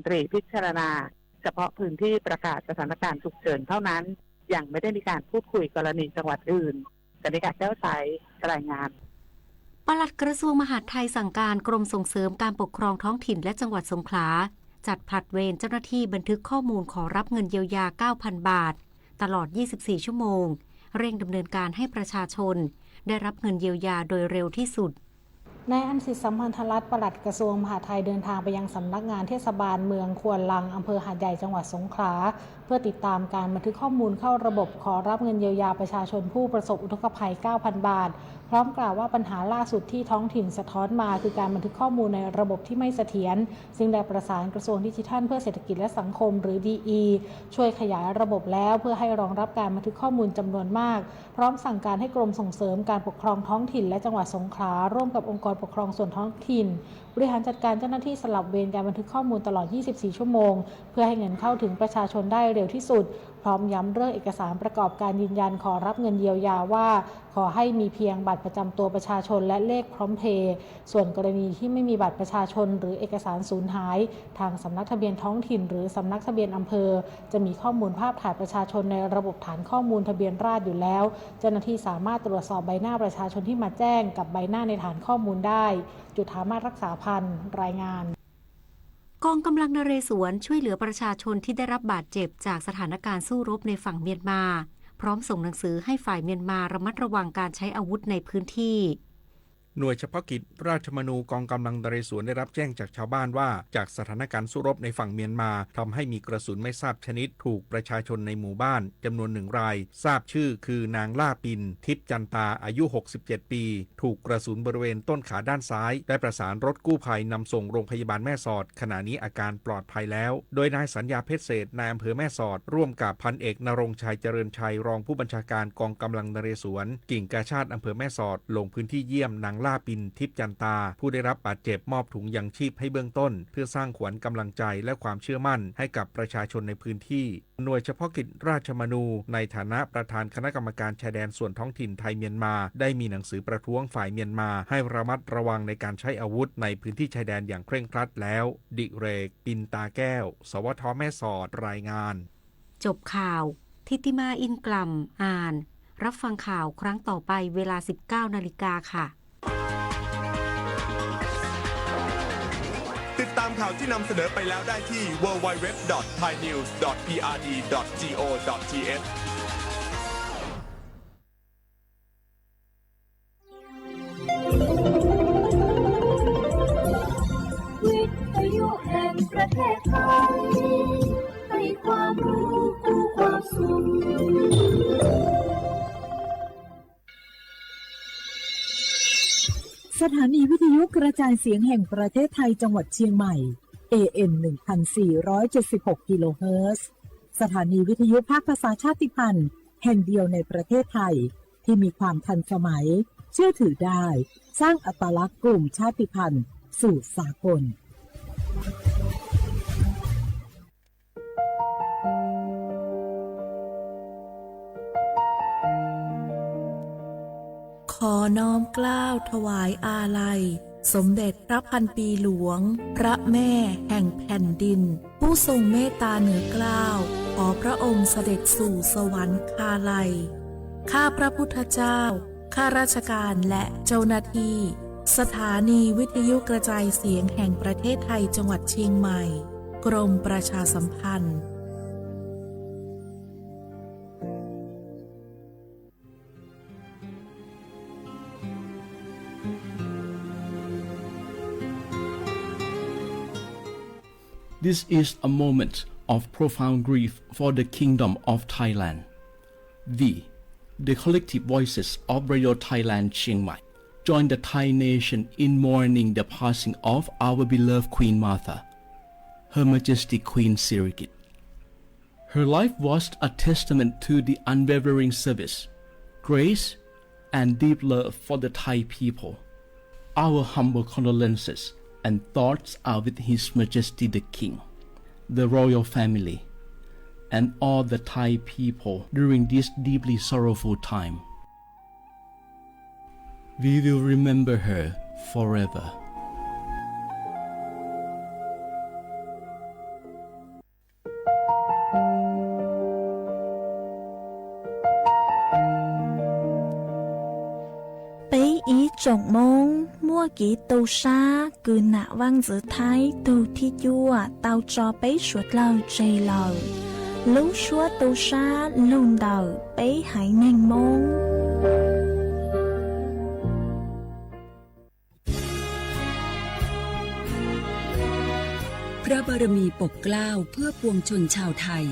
ตรีพิจารณาเฉพาะพื้นที่ประกาศสถานการณ์ฉุกเฉินเท่านั้น ยังไม่ได้มีการพูดคุยกรณีจังหวัดอื่น กนิกา แก้วใส รายงาน ปลัดกระทรวงมหาดไทยสั่งการกรมส่งเสริมการปกครองท้องถิ่นและจังหวัดสงขลา จัดผลัดเวรเจ้าหน้าที่บันทึกข้อมูลขอรับเงินเยียวยา เก้าพัน บาท ตลอด ยี่สิบสี่ ชั่วโมง เร่งดำเนินการให้ประชาชนได้รับเงินเยียวยาโดยเร็วที่สุด นายอันสิทธิ์ สัมพันธรัตน์ ปลัดกระทรวงมหาดไทย เดินทางไปยังสำนักงานเทศบาลเมืองควนลัง อำเภอหาดใหญ่ จังหวัดสงขลา เพื่อติดตามการบันทึกข้อมูลเข้าระบบขอรับเงินเยียวยาประชาชนผู้ประสบอุทกภัย เก้าพัน บาท พร้อมกล่าวว่าปัญหาล่าสุดที่ท้องถิ่นสะท้อนมาคือการบันทึกข้อมูลในระบบที่ไม่เสถียร ซึ่งได้ประสานกระทรวงดิจิทัลเพื่อเศรษฐกิจและสังคม หรือ ดีอี ช่วยขยายระบบแล้ว เพื่อให้รองรับการบันทึกข้อมูลจำนวนมาก พร้อมสั่งการให้กรมส่งเสริมการปกครองท้องถิ่นและจังหวัดสงขลา ร่วมกับองค์กรปกครองส่วนท้องถิ่น บริหารจัดการเจ้าหน้าที่สลับเวรการบันทึกข้อมูลตลอด ยี่สิบสี่ ชั่วโมง เพื่อให้เงินเข้าถึงประชาชนได้เร็วที่สุด พร้อมย้ำเรื่องเอกสารประกอบการยืนยันขอรับเงินเยียวยาว่า ขอให้มีเพียงบัตรประจำตัวประชาชนและเลขพร้อมเพย์ ส่วนกรณีที่ไม่มีบัตรประชาชนหรือเอกสารสูญหาย ทางสำนักทะเบียนท้องถิ่นหรือสำนักทะเบียนอำเภอ จะมีข้อมูลภาพถ่ายประชาชนในระบบฐานข้อมูลทะเบียนราษฎร์อยู่แล้ว เจ้าหน้าที่สามารถตรวจสอบใบหน้าประชาชนที่มาแจ้งกับใบหน้าในฐานข้อมูลได้ จุฑามาศ รักษาพันธ์ รายงาน กองกำลังนเรศวรช่วยเหลือประชาชนที่ได้รับบาดเจ็บจากสถานการณ์สู้รบในฝั่งเมียนมา พร้อมส่งหนังสือให้ฝ่ายเมียนมาระมัดระวังการใช้อาวุธในพื้นที่ หน่วยเฉพาะกิจราชมนูกองกำลังนเรศวรได้รับแจ้งจากชาวบ้านว่า จากสถานการณ์สู้รบในฝั่งเมียนมาทำให้มีกระสุนไม่ทราบชนิดถูกประชาชนในหมู่บ้านจำนวนหนึ่งราย ทราบชื่อคือนางล่าปิน ทิพย์จันตา อายุ หกสิบเจ็ด ปี ถูกกระสุนบริเวณต้นขาด้านซ้าย ได้ประสานรถกู้ภัยนำส่งโรงพยาบาลแม่สอด ขณะนี้อาการปลอดภัยแล้ว โดยนายสัญญาเพชรเศรษฐ นายอำเภอแม่สอด ร่วมกับพันเอกณรงค์ชัย เจริญชัย รองผู้บัญชาการกองกำลังนเรศวร กิ่งกาชาดอำเภอแม่สอด ลงพื้นที่เยี่ยมนางล่าปิน ทิพย์จันตา ผู้ได้รับบาดเจ็บ มอบถุงยังชีพให้เบื้องต้น เพื่อสร้างขวัญกำลังใจและความเชื่อมั่นให้กับประชาชนในพื้นที่ หน่วยเฉพาะกิจราชมนูในฐานะประธานคณะกรรมการชายแดนส่วนท้องถิ่นไทยเมียนมา ได้มีหนังสือประท้วงฝ่ายเมียนมาให้ระมัดระวังในการใช้อาวุธในพื้นที่ชายแดนอย่างเคร่งครัดแล้ว ดิเรก ปินตาแก้ว สวท แม่สอด รายงาน จบข่าว ธิติมา อินกล่ำ อ่าน รับฟังข่าวครั้งต่อไปเวลา สิบเก้า นาฬิกาค่ะ ติดตามข่าวที่นำเสนอไปแล้วได้ที่ ดับเบิลยู ดับเบิลยู ดับเบิลยู ดอท ไทยนิวส์ ดอท พีอาร์ดี ดอท จี โอ ดอท ที เอช วิทยุแห่งประเทศไทย ให้ความรู้คู่ความสุข สถานีวิทยุกระจายเสียงแห่งประเทศไทยจังหวัดเชียงใหม่ เอเอ็ม หนึ่งพันสี่ร้อยเจ็ดสิบหก กิโลเฮิรตซ์ สถานีวิทยุภาคภาษาชาติพันธุ์ แห่งเดียวในประเทศไทย ที่มีความทันสมัย เชื่อถือได้ สร้างอัตลักษณ์กลุ่มชาติพันธุ์สู่สากล ขอน้อมเกล้าถวายอาลัย สมเด็จพระพันปีหลวง พระแม่แห่งแผ่นดิน ผู้ทรงเมตตาเหนือเกล้า ขอพระองค์เสด็จสู่สวรรคาลัย ข้าพระพุทธเจ้า ข้าราชการและเจ้าหน้าที่ สถานีวิทยุกระจายเสียงแห่งประเทศไทยจังหวัดเชียงใหม่ กรมประชาสัมพันธ์ This is a moment of profound grief for the Kingdom of Thailand. We, the collective voices of Radio Thailand Chiang Mai, join the Thai nation in mourning the passing of our beloved Queen Mother, Her Majesty Queen Sirikit. Her life was a testament to the unwavering service, grace, and deep love for the Thai people. Our humble condolences and thoughts are with His Majesty the King, the royal family, and all the Thai people during this deeply sorrowful time. We will remember her forever. Tsoom Moob muaj kev tu sab kws nam vaaj ntxwv Thaib tug thib cuaj tau tso peb suav dlawg tseg lawm. Lub suab tu sab lug ntawm peb haiv neeg Moob. พระบารมีปกเกล้าเพื่อปวงชนชาวไทย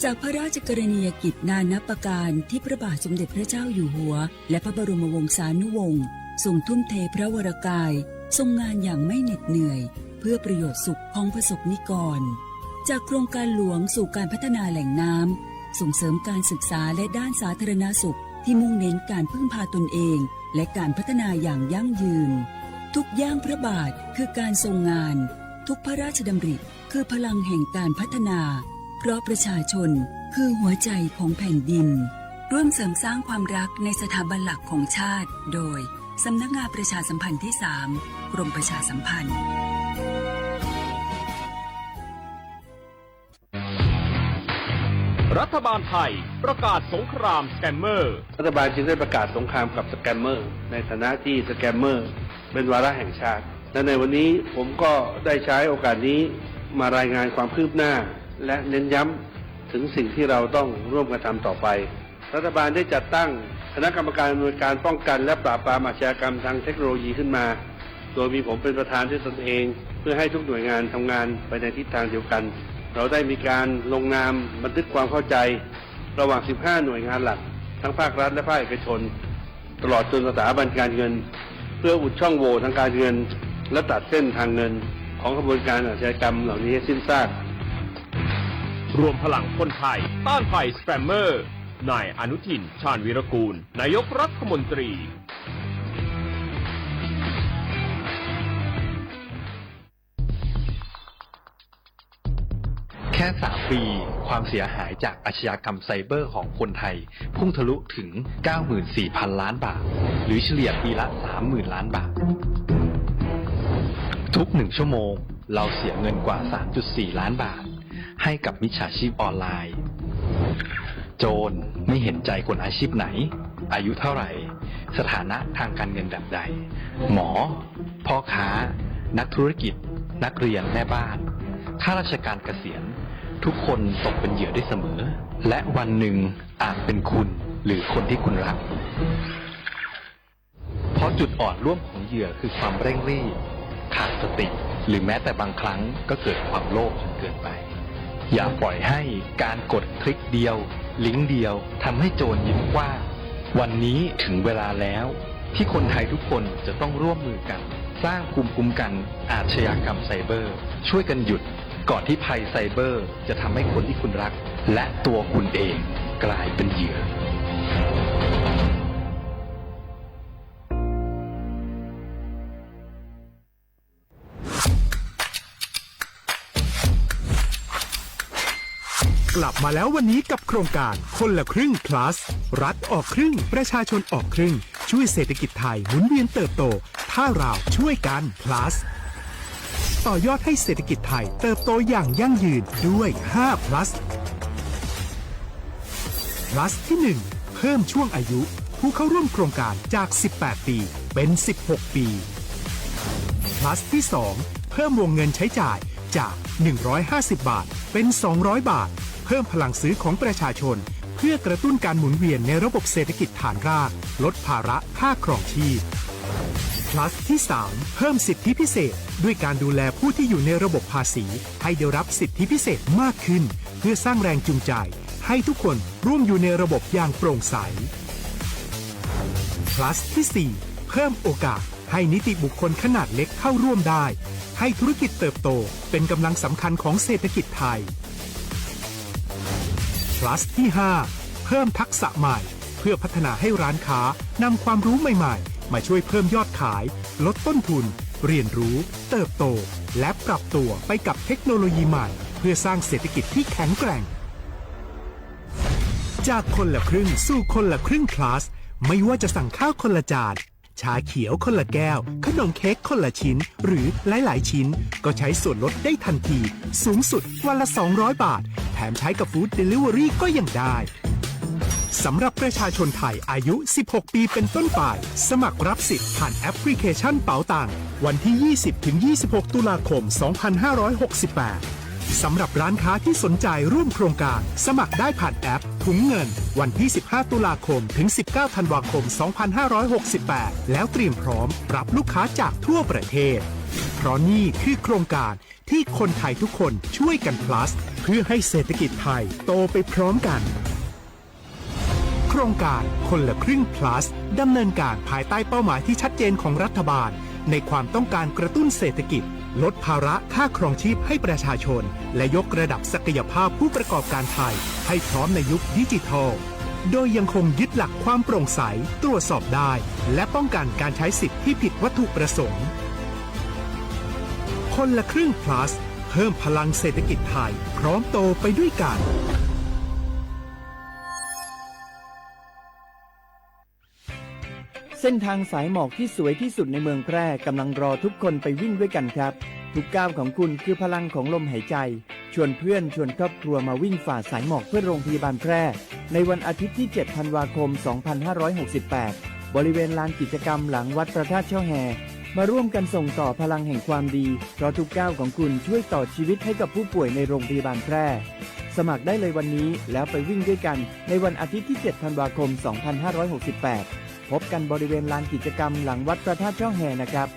จากพระราชกรณียกิจนานับประการที่พระบาทสมเด็จพระเจ้าอยู่หัว และพระบรมวงศานุวงศ์ ทรงทุ่มเทพระวรกาย ทรงงานอย่างไม่เหน็ดเหนื่อย เพื่อประโยชน์สุขของประสบนิกร จากโครงการหลวงสู่การพัฒนาแหล่งน้ำ ส่งเสริมการศึกษาและด้านสาธารณสุข ที่มุ่งเน้นการพึ่งพาตนเอง และการพัฒนาอย่างยั่งยืน ทุกย่างพระบาทคือการทรงงาน ทุกพระราชดำริคือพลังแห่งการพัฒนา เพราะประชาชนคือหัวใจของแผ่นดิน ร่วมเสริมสร้างความรักในสถาบันหลักของชาติ โดย สำนักงานประชาสัมพันธ์ที่สาม กรมประชาสัมพันธ์ รัฐบาลไทยประกาศสงครามสแกมเมอร์ รัฐบาลจึงได้ประกาศสงครามกับสแกมเมอร์ ในฐานะที่สแกมเมอร์เป็นวาระแห่งชาติ และในวันนี้ผมก็ได้ใช้โอกาสนี้มารายงานความคืบหน้า และเน้นย้ำถึงสิ่งที่เราต้องร่วมกันทำต่อไป รัฐบาลได้จัดตั้งคณะกรรมการอำนวยการป้องกันและปราบปรามอาชญากรรมทางเทคโนโลยีขึ้นมา โดยมีผมเป็นประธานด้วยตนเอง เพื่อให้ทุกหน่วยงานทำงานไปในทิศทางเดียวกัน เราได้มีการลงนามบันทึกความเข้าใจ ระหว่าง สิบห้า หน่วยงานหลัก ทั้งภาครัฐและภาคเอกชน ตลอดจนสถาบันการเงิน เพื่ออุดช่องโหว่ทางการเงิน และตัดเส้นทางเงินของขบวนการอาชญากรรมเหล่านี้ให้สิ้นซาก รวมพลังคนไทยต้านภัยสแกมเมอร์ นายอนุทิน ชาญวีรกูล นายกรัฐมนตรี แค่ สาม ปี ความเสียหายจากอาชญากรรมไซเบอร์ของคนไทย พุ่งทะลุถึง เก้าหมื่นสี่พันล้านบาท หรือเฉลี่ยปีละ สามหมื่นล้านบาท ทุกหนึ่งชั่วโมง เราเสียเงินกว่า สามจุดสี่ล้านบาท ให้กับมิจฉาชีพออนไลน์ โจรไม่เห็นใจคนอาชีพไหน อายุเท่าไหร่ สถานะทางการเงินแบบใด หมอ พ่อค้า นักธุรกิจ นักเรียน แม่บ้าน ข้าราชการเกษียณ ทุกคนตกเป็นเหยื่อได้เสมอ และวันหนึ่งอาจเป็นคุณหรือคนที่คุณรัก เพราะจุดอ่อนร่วมของเหยื่อคือความเร่งรีบ ขาดสติ หรือแม้แต่บางครั้งก็เกิดความโลภจนเกินไป อย่าปล่อยให้การกดคลิกเดียว ลิงก์เดียวทำให้โจรยิ้มกว้าง วันนี้ถึงเวลาแล้ว ที่คนไทยทุกคนจะต้องร่วมมือกัน สร้างภูมิคุ้มกันอาชญากรรมไซเบอร์ ช่วยกันหยุด ก่อนที่ภัยไซเบอร์จะทำให้คนที่คุณรัก และตัวคุณเองกลายเป็นเหยื่อ กลับมาแล้ววันนี้กับโครงการคนละครึ่ง plus รัฐออกครึ่ง ประชาชนออกครึ่ง ช่วยเศรษฐกิจไทยหมุนเวียนเติบโต ถ้าเราช่วยกัน plus ต่อยอดให้เศรษฐกิจไทยเติบโตอย่างยั่งยืนด้วย ห้า plus plus ที่ หนึ่ง เพิ่มช่วงอายุผู้เข้าร่วมโครงการจาก สิบแปด ปี เป็น สิบหก ปี plus ที่ สอง เพิ่มวงเงินใช้จ่ายจาก หนึ่งร้อยห้าสิบ บาท เป็น สองร้อย บาท เพิ่มพลังซื้อของประชาชน เพื่อกระตุ้นการหมุนเวียนในระบบเศรษฐกิจฐานราก ลดภาระค่าครองชีพ plus ที่ สาม เพิ่มสิทธิพิเศษ ด้วยการดูแลผู้ที่อยู่ในระบบภาษี ให้ได้รับสิทธิพิเศษมากขึ้น เพื่อสร้างแรงจูงใจ ให้ทุกคนร่วมอยู่ในระบบอย่างโปร่งใส plus ที่ สี่ เพิ่มโอกาสให้นิติบุคคลขนาดเล็กเข้าร่วมได้ ให้ธุรกิจเติบโต เป็นกำลังสำคัญของเศรษฐกิจไทย plus ที่ ห้า เพิ่มทักษะใหม่ เพื่อพัฒนาให้ร้านค้านำความรู้ใหม่ๆ มาช่วยเพิ่มยอดขาย ลดต้นทุน เรียนรู้ เติบโต และปรับตัวไปกับเทคโนโลยีใหม่ เพื่อสร้างเศรษฐกิจที่แข็งแกร่ง จากคนละครึ่งสู่คนละครึ่ง plus ไม่ว่าจะสั่งข้าวคนละจาน ชาเขียวคนละแก้ว ขนมเค้กคนละชิ้น หรือหลายๆ ชิ้น ก็ใช้ส่วนลดได้ทันที สูงสุดวันละ สองร้อย บาท แถมใช้กับ Food Delivery ก็ยังได้ สำหรับประชาชนไทยอายุ สิบหก ปีเป็นต้นไป สมัครรับสิทธิ์ผ่านแอปพลิเคชันเป๋าตัง วันที่ ยี่สิบ ถึง ยี่สิบหก ตุลาคม สองพันห้าร้อยหกสิบแปด สำหรับร้านค้าที่สนใจร่วมโครงการ สมัครได้ผ่านแอปถุงเงิน วันที่ สิบห้า ตุลาคม ถึง สิบเก้า ธันวาคม สองพันห้าร้อยหกสิบแปด แล้วเตรียมพร้อมรับลูกค้าจากทั่วประเทศ เพราะนี่คือโครงการที่คนไทยทุกคนช่วยกัน plus เพื่อให้เศรษฐกิจไทยโตไปพร้อมกัน โครงการคนละครึ่ง plus ดำเนินการภายใต้เป้าหมายที่ชัดเจนของรัฐบาล ในความต้องการกระตุ้นเศรษฐกิจ ลดภาระค่าครองชีพให้ประชาชน และยกระดับศักยภาพผู้ประกอบการไทยให้พร้อมในยุคดิจิทัล โดยยังคงยึดหลักความโปร่งใส ตรวจสอบได้ และป้องกันการใช้สิทธิ์ที่ผิดวัตถุประสงค์ คนละครึ่ง plus เพิ่มพลังเศรษฐกิจไทย พร้อมโตไปด้วยกัน เส้นทางสายหมอกที่สวยที่สุดในเมืองแพร่กำลังรอทุกคนไปวิ่งด้วยกันครับ ทุกก้าวของคุณคือพลังของลมหายใจ ชวนเพื่อนชวนครอบครัวมาวิ่งฝ่าสายหมอกเพื่อโรงพยาบาลแพร่ ในวันอาทิตย์ที่ เจ็ด ธันวาคม สองพันห้าร้อยหกสิบแปด บริเวณลานกิจกรรมหลังวัดพระธาตุช่อแฮ มาร่วมกันส่งต่อพลังแห่งความดี เพราะทุกก้าวของคุณช่วยต่อชีวิตให้กับผู้ป่วยในโรงพยาบาลแพร่ สมัครได้เลยวันนี้แล้วไปวิ่งด้วยกันในวันอาทิตย์ที่ เจ็ด ธันวาคม สองพันห้าร้อยหกสิบแปด พบกันบริเวณลานกิจกรรมหลังวัดพระธาตุช่อแฮนะครับ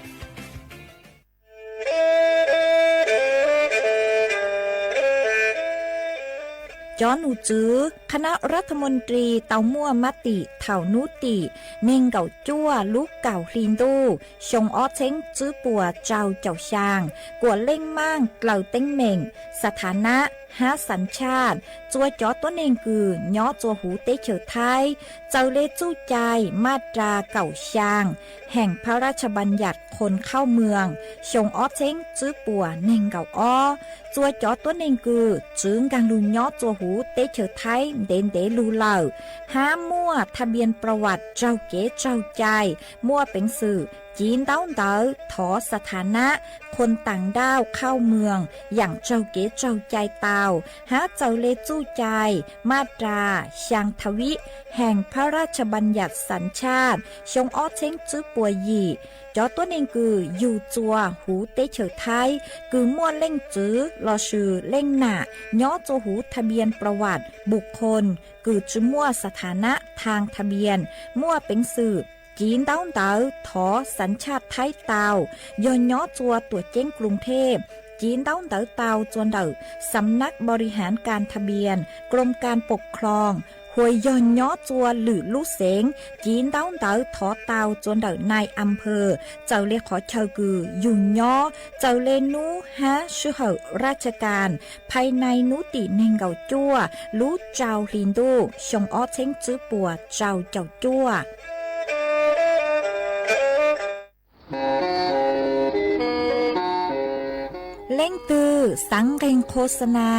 Cov num tswv คณะรัฐมนตรี tau muaj mab tim thaum hnub tim neeg nkaum cuaj lub kaum hli ntuj xyoo ob txheeb tswb puas rau caum xyaa, kuam leej maaj dlaws teeb meem, สถานะ hab สัญชาติ txua cov tuab neeg kws nyob txua huv teb chaws Thaib, txawm le txuj cai maj ras kaum xyaa แห่งพระราชบัญญัติคนเข้าเมือง xyoo ob txheeb tswb puas neeg nkaum ob. Txua cov tuab neeg kws txwv nkaag lug nyob txua huv teb chaws Thaib ntev ntev lug lawm, hab muaj ทะเบียนประวัติ raug kev tsaug cai, muaj peev xwm civ ntaub ntawv thov สถานะ คนต่างด้าวเข้าเมือง yaam raug kev tsaug cai tau, hab txawm le txuj cai maj ras xyaa thav vib แห่งพระราชบัญญัติสัญชาติ xyoo ob txheeb tswb puas yim. Cov tuab neeg kws yug txua huv teb chaws Thaib kws muaj leej txwv lossis leej nam nyob txua huv ทะเบียนประวัติบุคคล kws tsi muaj สถานะทางทะเบียน muaj peev xwm civ ntaub ntawv thov สัญชาติ Thaib tau, yog nyob txua tuam ceeb กรุงเทพ civ ntaub ntawv tau txua ntawm สำนักบริหารการทะเบียน กรมการปกครอง hua yog nyob txua lwm lub xeev civ ntaub ntawv thov tau txua ntawm นายอำเภอ txawm le qhov chaw kws yug nyob, txawm le nub hab sij hawm ราชการ ภายใน hnub tim neeg nkaum cuaj lub rau hli ntuj xyoo ob txheeb tswb puas rau caum cuaj. Leej twg xaav nqeeg โฆษณา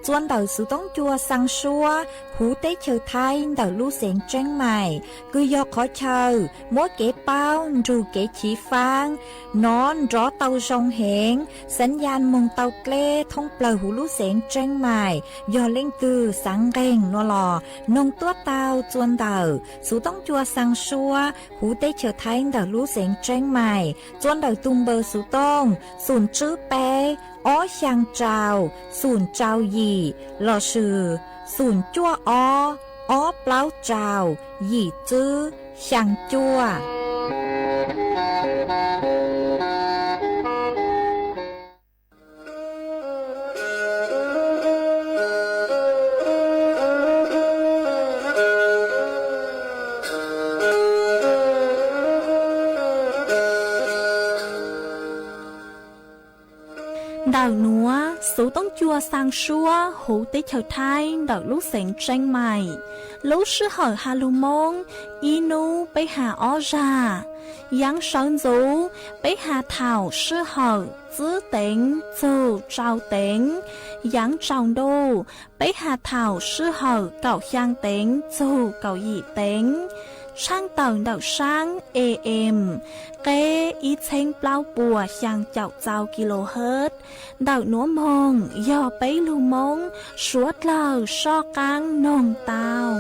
txua ntawm xuv toob cua xaa suab huv teb chaws Thaib ntawm lub xeev Tseeb Maim, kws yog qhov chaw muab kev paub nrug kev chiv faab nov nrov tau zoo heev, สัญญาณ moog tau dleb thoob plawg huv lub xeev Tseeb Maim. Yog leej twg xaav nqeeg nuav los noog tuab tau txua ntawm xuv toob cua xaa suab huv teb chaws Thaib ntawm lub xeev Tseeb Maim txua ntawm tug npawb xuv tooj xoom tswb peb ob xyaa rau xoom rau yim lossis xoom cuaj ob ob plaub rau yim tswb xyaa cuaj. Ntawm nuav xuv toob cua xaa suab huv teb chaws Thaib ntawm lub xeev Tseeb Maim, lub sij hawm has lug Moob ib nub peb has ob zag. Yaav sawv ntxuv peb has thaum sij hawm tsib teev txug rau teev. Yaav tsaus ntuj peb has thaum sij hawm kaum xyaa teev txug kaum yim teev. Tshaaj tawm ntawm saab A M, qeb ib txheeb plaub puas xyaa caum txau kilohertz. Ntawm nuav moog yog peb lug Moob suav dlawg soj qaab noog tau.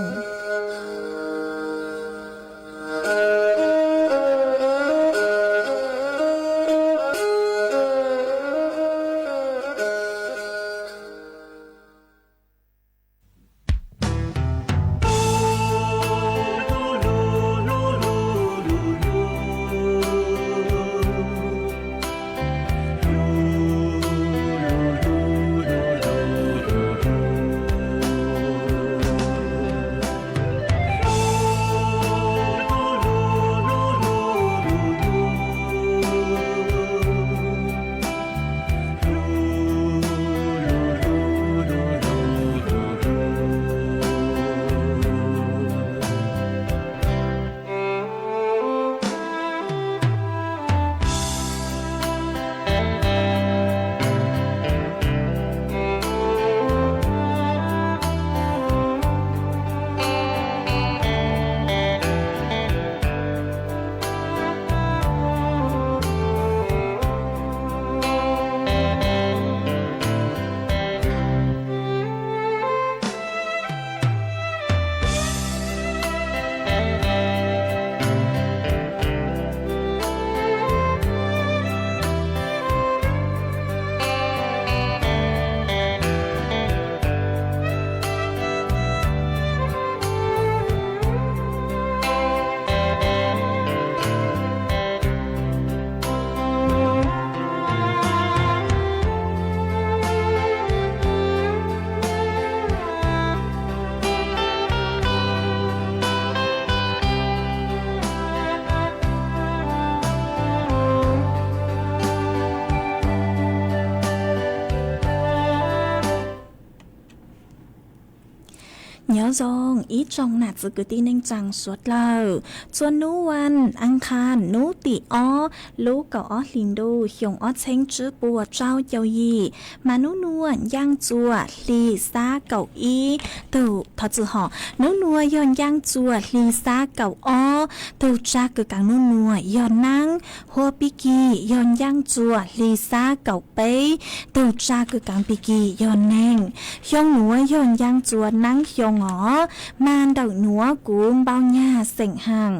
Nyob zoo ib tsoom nam txiv kwv tij neej tsaa suav dlawg, txhua nub vas as qhas nub tim ob lub kaum ob hlis ntuj xyoo ob txheeb tsib puas rau caum yim, mas nub nuav ncaaj txuas hli xab kaum ib, tug thov txim hom, nub nuav yog ncaaj txuas hli xab kaum ob, tug tsab kws kaav nub nuav yog naab, huab pib kis yog ncaaj txuas hli xab kaum peb, tug tsab kws kaav pib kis yog neeg. Xyoo nuav yog ncaaj txuas naab xyoo os, mas ntawm nuav kuv npau nyag xeem haam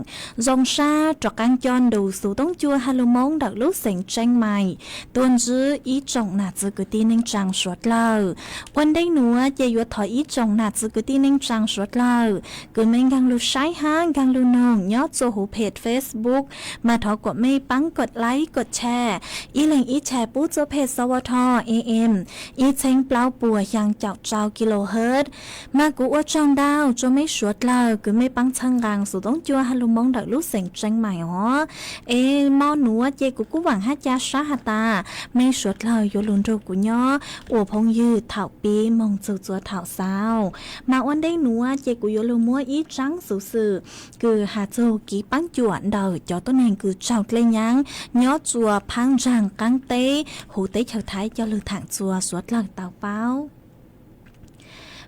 zoo sab rov qaab coj nrug xuv toob cua ha lug Moob ntawm lub xeev Tseeb Mais tuaj ntsib ib tsoom nam txiv kwv tij neej tsaa suav dlawg. Ua ntej nuav ces yuav thov ib tsoom nam txiv kwv tij neej tsaa suav dlawg kws mej nkaag lug saib hab nkaag lug noog nyob txua huv phem Facebook, mas thov kuas mej paab kov like kov share, ib leeg ib share pub txua phem S W T A M ib txheeb plaub puas xyaa caum rau kilohertz. Mas kuv ua tsaug ntau rua mej suav dlawg kws mej paab txhawb nqaa xuv toob cua ha lug Moob ntawm lub xeev Tseeb Mais os. Es mo nuav ces kuv kuj vaam hab ca sab has tas mej suav dlawg yuav lug nrug kuv nyob ua phooj ywg thaum pib moog txug txua thaum xaus. Mas ua ntej nuav ces kuv yuav lug muab ib tsaab xuv xwm kws has txug kev paab cuam ntawm cov tuab neeg kws raug dlej nyaab nyob txua phaab ntsaag qaab teb huv teb chaws Thaib coj lug thaam txua suav dlawg tau paub.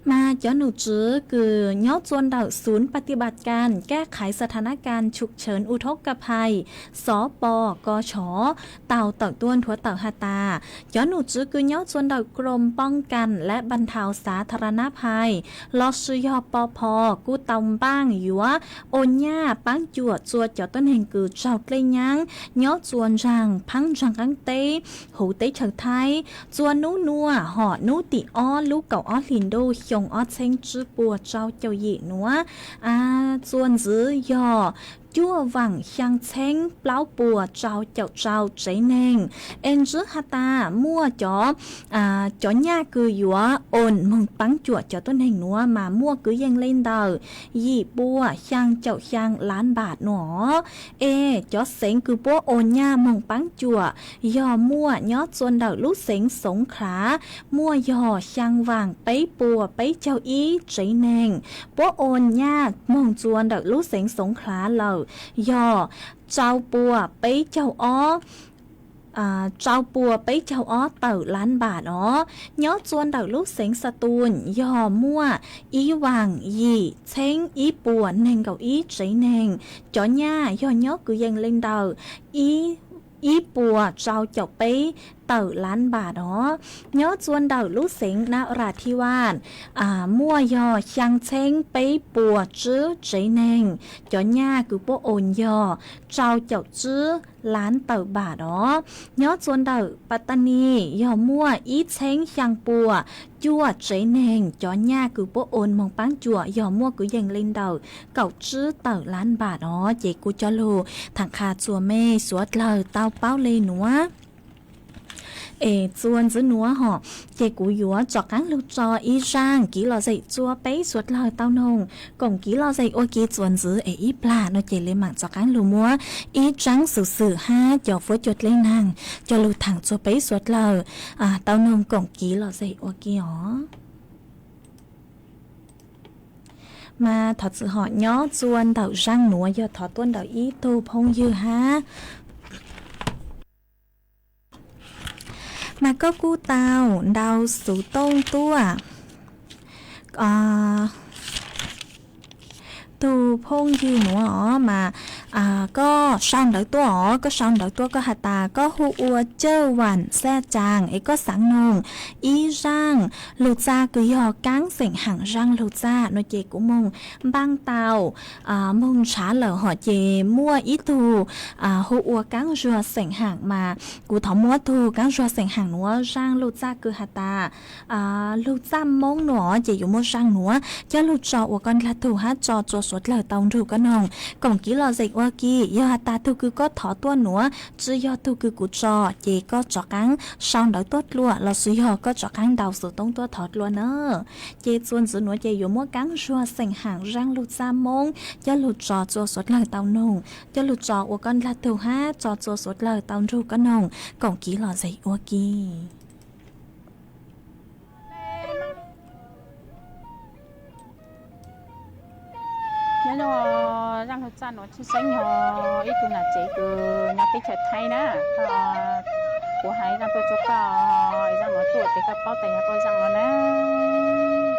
Mas cov nom tswv kws nyob txua ntawm Xub Pas Tis Pas Kas Kaj Qhais Xa Tha Na Kas Tshum Tshawv U Thoob Ka Phais Xov Pos Kos Chov tau tawm tuaj nthuav tawm has tas, cov nom tswv kws nyob txua ntawm Krom Poob Kas lab Npas Nthau Xav Tha Ra Na Phais lossis yog Pos Phos kuj tau npaaj yuav ua nyaj paab cuam txua cov tuab neeg kws raug dlej nyaab nyob txua ntsaag phaab ntsaag qaab teb huv teb chaws Thaib txua nub nuav hom nub tim ob lub kaum ob hlis ntuj xyoo ob txheeb tsib puas rau caum yim nuav, txua ntxiv yog cuaj vaam xyaa txheeb plaub puas rau caum rau tsev neeg. Es ntsib has tas muaj cov, cov nyaj kws yuav ua moog paab cuam cov tuab neeg nuav mas muaj kwv yees le ntawm yim puas xyaa caum xyaa lab npam nuav. Es cov xeev kws puab ua nyaj moog paab cuam yog muaj nyob txua ntawm lub xeev Xoov Khlav, muaj yog xyaa vaam peb puas peb caug ib tsev neeg. Puab ua nyaj moog txua ntawm lub xeev Xoov Khlav lawm yog rau puas peb caug ob rau puas peb caug ob tawm lab npam os. Nyob txua ntawm lub xeev Xa Tuj yog muaj ib vaam yim txheeb ib puas neeg nkaum ib tsev neeg. Cov nyaj yog nyob kwv yees le ntawm ib puas rau caum peb tawm lab npam os. Nyob txua ntawm lub xeev Na Ra Thi Vaj muaj yog xyaa txheeb peb puas tsib tsev neeg. Cov nyaj kws puab ua yog rau caum tsib lab tawm npam os. Nyob txua ntawm Pas Tas Nis yog muaj ib txheeb xyaa puas cuaj tsev neeg. Cov nyaj kws puab ua moog paab cuam yog muaj kwv yees le ntawm kaum tsib tawm lab npam os. Ces kuv coj lug thaam qha txua mej suav dlawg tau paub le nuav. Es txua ntxiv nuav hom, ces kuv yuav rov qaab lug tso ib zaaj kev lom zem txua peb suav dlawg tau noog. Koom kev lom zem ua ke txua ntxiv es ib plag no ces le maam rov qaab lug muab ib tsaab xuv xwm hab cov fuab cua dlej naag coj lug thaam txua peb suav dlawg tau noog koom kev lom zem ua ke os. Mas thov txim hom, nyob txua ntawm zaaj nuav yog thov tuaj ntawm ib tug phooj ywg hab. Mas koj kuj tau ntau xuv tooj tuaj. Tug phooj ywg nuav os mas koj sau ntawv tuaj os, koj sau ntawv tuaj koj has tas koj hu ua Cawj Vam Xaj Caas es koj xaav noog ib zaaj lug txaj kws yog kaab xeem haam zaaj lug txaj no ces kuv moog npaaj tau moog ntshav lawm hom ces muaj ib tug hu ua Kaab Zuag xeem haam mas kuv thov muab tug Kaab Zuag xeem haam nuav zaaj lug txaj kws has tas lug txaj Moob nuav ces yuav muaj zaaj nuav coj lug tso ua koj dlaag tug hab tso txua suav dlawg tau nrug koj noog koom kev lom zem ua ke. Yog has tas tug kws koj thov tuaj nuav tsi yog tug kws kuv tso ces koj rov qaab sau ntawv tuaj dlua lossis yog koj rov qaab ntau xuv tooj tuaj thov dlua na. Ces txua ntxiv nuav ces yuav muab Kaab Zuag xeem haam zaaj lug txaj Moob coj lug tso txua suav dlawg tau noog, coj lug tso ua koj dlaag tug hab tso txua suav dlawg tau nrug koj noog koom kev lom zem ua ke. Zaj lug txaj nuav tshwj xeeb yog ib tug nam tsev kws nyob teb chaws Thaib na. Kuv has zaj tuaj rua koj, zaj nuav tuaj tes koj paub tas yog koj zaj nuav na.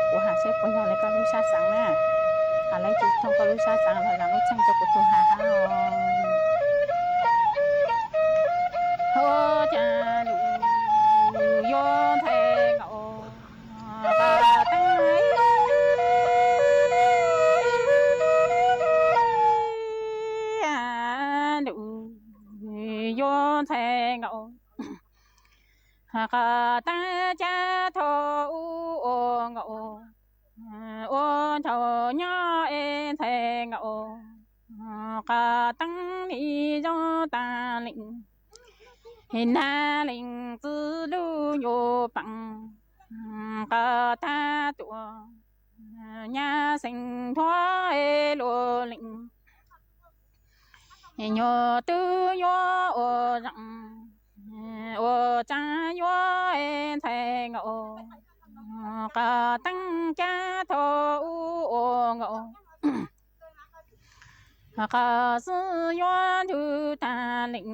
Kuv has saib puas yog le koj lub sab xaav na. Has le tsi thooj koj lub sab xaav los zam lub txheej rua kuv tug has hab. Ho cas lug yuav ntxhais nkaus, lug yuav ntxhais nkaus, qhov taab caj thaum ub ua nkaus, ua nraug nyob es ntxhais nkaus, qhov taab li zoo taag leej, nag leej txwv lug nyuas paam, qhov taab tuaj nyab xeem nrhuav es luas leej, nyuas tub yuav ua zaam, ua tsaab yuav es ntxhais nkaus, qhov taab caj thaum ub ua nkaus, qhov xwb yuav nrug taag leej,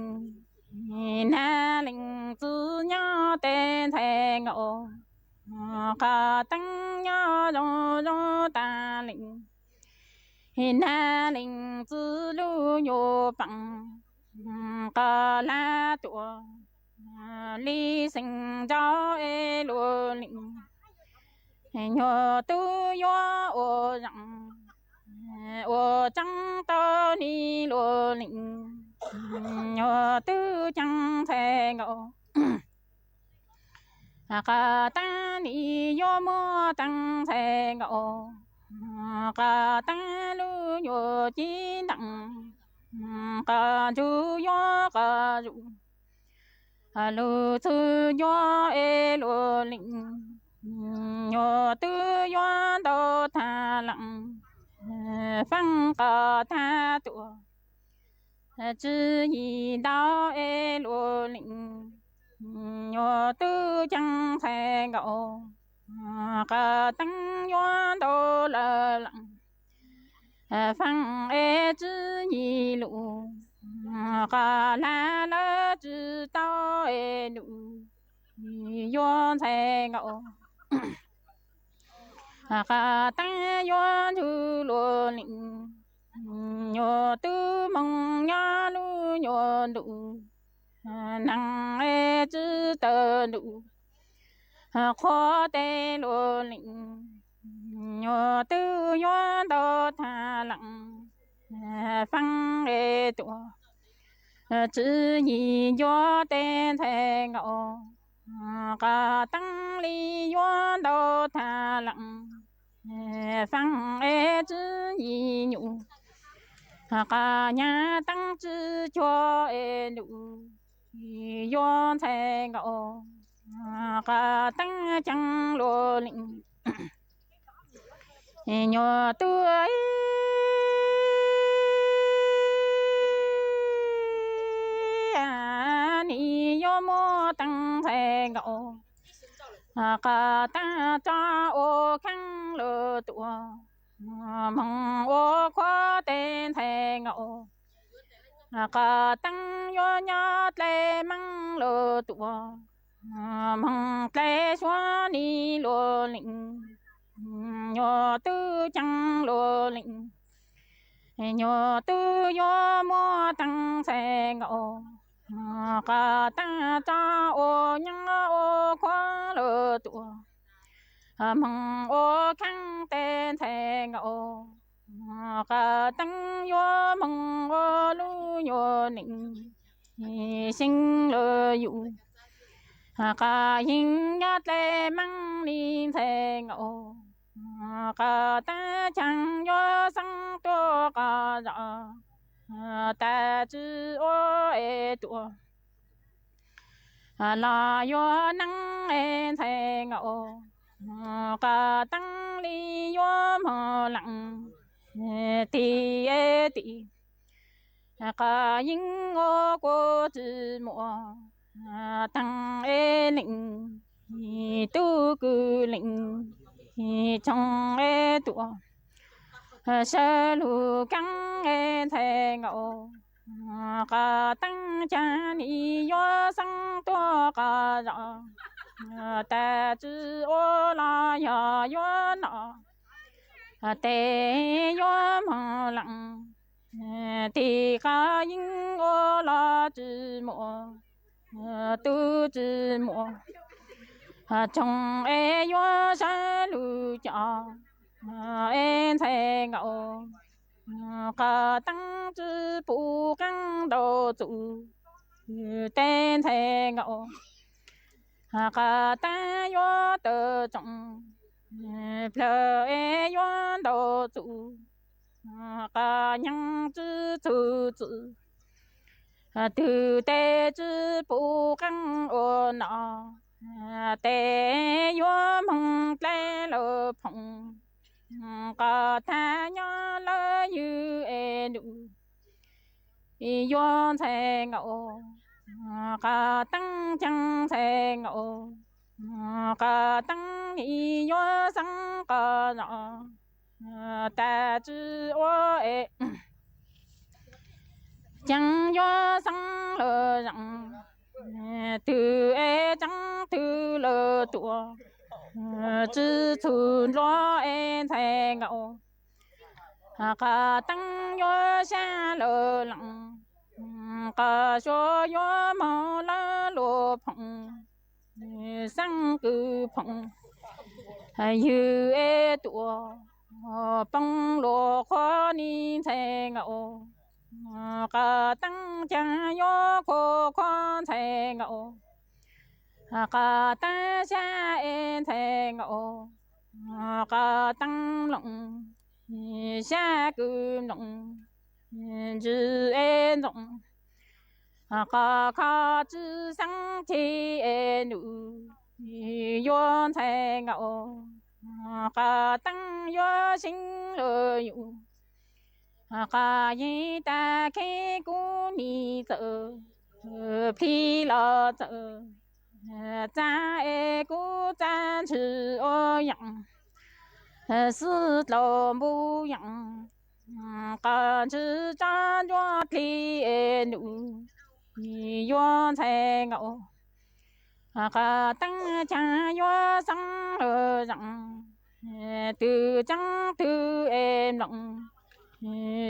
nag leej txwv nyob tes ntxhais nkaus, qhov taab nyob zoo zoo taag leej, nag leej txwv lug nyuas paam, qhov lab tuaj li xeem nrau es luas leej, nyuas tub yuav ua zaam, ua tsaab tau ni luas leej, nyuas tub caag ntxhais nkaus, qhov taab ni yuav muab taag ntxhais nkaus, qhov taab lug nyuas cib nteem, qhov nrug yuav qhov zuj, lug txug yuav es luas leej, nyuas tub yuav ntau taag leej, faaj qhov taab tuaj, tswv yim ntau es luas leej, nyuas tub caag ntxhais nkaus, qhov taab yuav ntau lawm leej, faaj es tswv yim lug, qhov lab lawv tswv tau es lug yuav ntxhais nkaus, qhov taab yuav nrug luas leej, nyuas tub moog nyob lub nyuas ntuj, neeg es tswv tawm ntuj, qhuav tes luas leej, nyuas tub yuav ntau taag leej, faaj es tuaj, tswv yim ncuav tes ntxhais nkaus, qhov taab li yuav ntau taag leej, faaj es tswv yim nyuj, qhov nyab taab tswv cuag es lug yuav ntxhais nkaus, qhov taab caag luas leej, nyuas tub ni yuav muab taag ntxhais nkaus, qhov taab tso ua khaab lug tuaj, moog ua khuav tes ntxhais nkaus, qhov taab yuav nyob dlej maab lug tuaj, moog dlej suav ni luas leej, nyuas tub caag luas leej, nyuas tub yuav muab taag ntxhais nkaus, qhov taab tso ua nyob ua khuav lug tuaj, moog ua khaab tes ntxhais nkaus, qhov taab yuav moog ua lub nyuas neej, xyeej lug yug, qhov yeej nyob dlej maab li ntxhais nkaus, qhov taab caag yuav xeeb tuaj qhov zog, tas tswv ua es tuaj, los yuav neeb es ntxhais nkaus, qhov taab li yuav moog leej, tim es tim, qhov yeej ua kuv tsi muaj, taag es leej, tub kws leej, tsoog es tuaj, Sawv lug keeb es ntxhais Nkauj, qhov teeb caag nim yuav xeeb tuaj qhov zos. Tag tsi ua los yog yuav nom, tes yuav moog lees. Tig qhov yeeb ua los tsi muaj, tub tsi muaj, tsoog es yuav sawv lug coj es ntxhais Nkauj. Qhov teeb tsi pum qeej ntau txuj, tes ntxhais Nkauj. Qhov teeb yuav tawg tsoom, plawg es yuav ntau txuj, qhov nyeeg tsi txhug txwm, twg tes tsi pum qeej ua nom, tes yuav moog dlaib lug phoom. Qhov tag nyob lawv ywg es num, yuav ntxhais Nkauj. Qhov teeb caag ntxhais Nkauj, qhov teeb nim yuav xeeb qhov zos. Tag tsi ua es caag yuav xeeb lug zeem, twg es tseeb twg lug tuam, tsi txhug nruab es ntxhais Nkauj. Qhov teeb yuav sab lug lees, qhov suav yuav moog lawv lug phoom. Xeeb kws phoom, ywg es tuam, poob lug qhuav nim ntxhais Nkauj. Qhov teeb caag yuav qhuav qhuav ntxhais Nkauj. Qhov teeb sab es ntxhais Nkauj, qhov teeb mloog, sab kws mloog, ntsws es ntxoov. Qhov kho tsi xeeb chim es num, yuav ntxhais Nkauj. Qhov teeb yuav seeb lug yug, qhov yeej tag kheev kuv nim txawm, plhis los txawm, txav es kuv txav ntshis ua yaam, xwb dlaus npuj yaam. Qhov ntshis tsob ntsuab dlig es num, yuav ntxhais Nkauj. Qhov teeb caag yuav xeeb lug zeem, twg tseeb twg es mloog,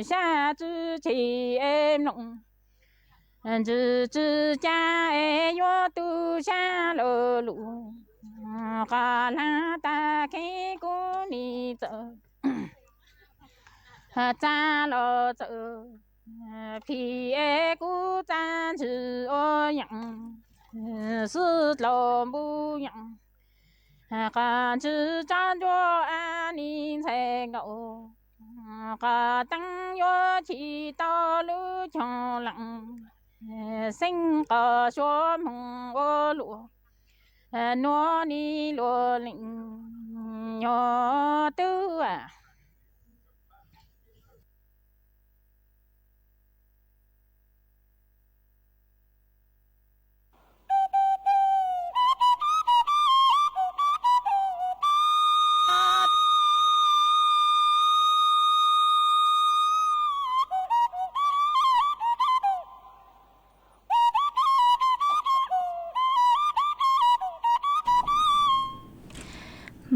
sab tsi chim es mloog, ntsws tsi ca es yuav tu sab lug lug. Qhov laag tag kheev kuv nim txawm, txav los txawm, plhis es kuv txav ntshis ua yaam, xwb dlaus npuj yaam. Qhov ntshis tsob ntsuab a nim ntxhais Nkauj, qhov teeb yuav chim tau lub choog lees, xeeb qhov suav moog ua luam, nuav nim luam lees, nyob twb a.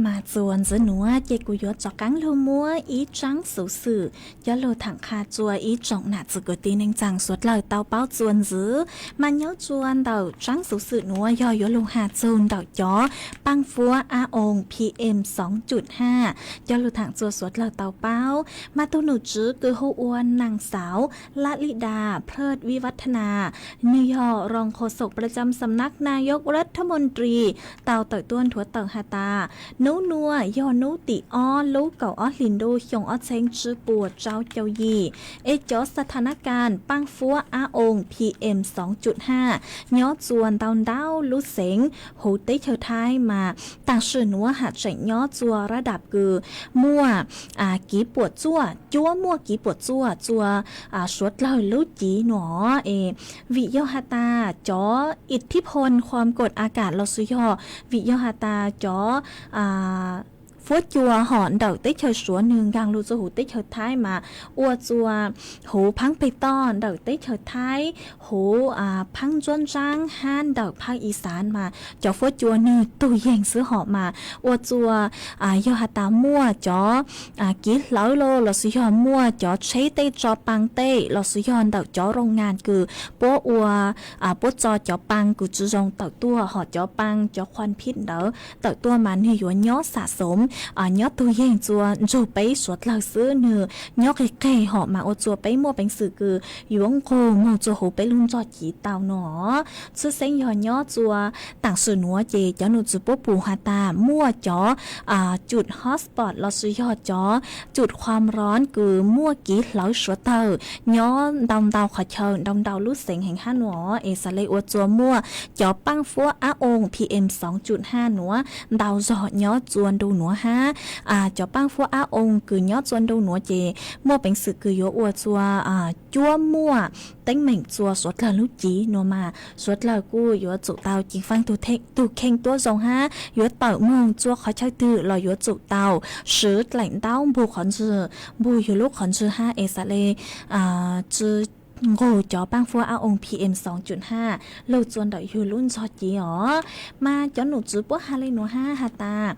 Mas txuas ntxiv nuav ces kuv yuav rov qaab lug muab ib tsaab xuv xwm coj lug thaam qha rua ib tsoom nam txiv kwv tij neej tsaa suav dlawg tau paub txuas ntxiv. Mas nyob rua ntawm tsaab xuv xwm nuav yog yuav lug has txug ntawm cov paaj fuab av oo P M xoo cum haj, coj lug thaam rua suav dlawg tau paub. Mas tug nom tswv kws hu ua naag xauv Lalidas Phawj Vivathana, nwg yog rooj kho soob pram cam xam nak nayok rathmon tris, tau tawm tuaj nthuav tawm has tas, nub nuav yog nub tim ob lub kaum ob hlis ntuj xyoo ob txheeb tsib puas rau caum yim, es cov sa tha nab kas paaj fuab av oo P M xoo cum haj nyob txuas ntau ntau lub xeev huv teb chaws Thaib mas tam sim nuav has tseem nyob txuas rab dam kws muaj kiv puam txuaj, cuab muaj kiv puam txuaj rua suav dlawg lub civ nuav es vim yog has tas cov ib thib phon khuam koom a kas los sis yog vim yog has tas cov Fuab cua hom ntawm teb chaws Suav nwg nkaag lug rua huv teb chaws Thaib mas ua rua huv phaab peg toj ntawm teb chaws Thaib, huv phaab ntsuab ntsaab hab ntawm phaab i xaav mas cov fuab cua nwg tug yeeg xwb hom mas ua rua yog has tas muaj cov kiv hlawv los lossis yog muaj cov tsheb tej tso paa tej lossis yog ntawm cov rooj ngas kws puab ua puab tso cov paa kws tsi zoo tawm tuaj hom cov paa cov khuam phij ntawd tawm tuaj mas nwg yuav nyob xam xoom nyob tug yeeg rua nrug peb suav dlawg xwb, nwg nyob qig qeg hom mas ua rua peb muaj peev xwm kws yuav nqug moog rua huv peb lub nrog civ tau no. Txhwj xeeb yog nyob rua taam sim nuav ces cov num txwv puab pum has tas muaj cov cub hotspot lossis yog cov cub qhuam roov kws muaj kiv hlawv suav dlawg nyob ntau ntau qhov chaw ntau ntau lub xeev heev hab nuav es xaav le ua rua muaj cov paab fuab ab oo P M xoov cum haj nuav ntau zog nyob rua ntu nuav hab. Cov paab fuab ab oo kws nyob rua ntu nuav ces muaj peev xwm kws yuav ua rua cuab muaj teeb meem rua suav dlawg lub civ nuav mas suav dlawg kuj yuav tsum tau ceev faaj tug kheej tuab zoo hab yuav tawm moog rua qhov chaw twg los yuav tsum tau swv dlaim ntaub npug qhov ntswg, npug yug lub qhov ntswg hab es xaav le tsi nqug cov paab fuab ab oo P M xoov cum haj lug rua ntawm yug lub nrog civ os. Mas cov num txwv puab has le nuav hab has tas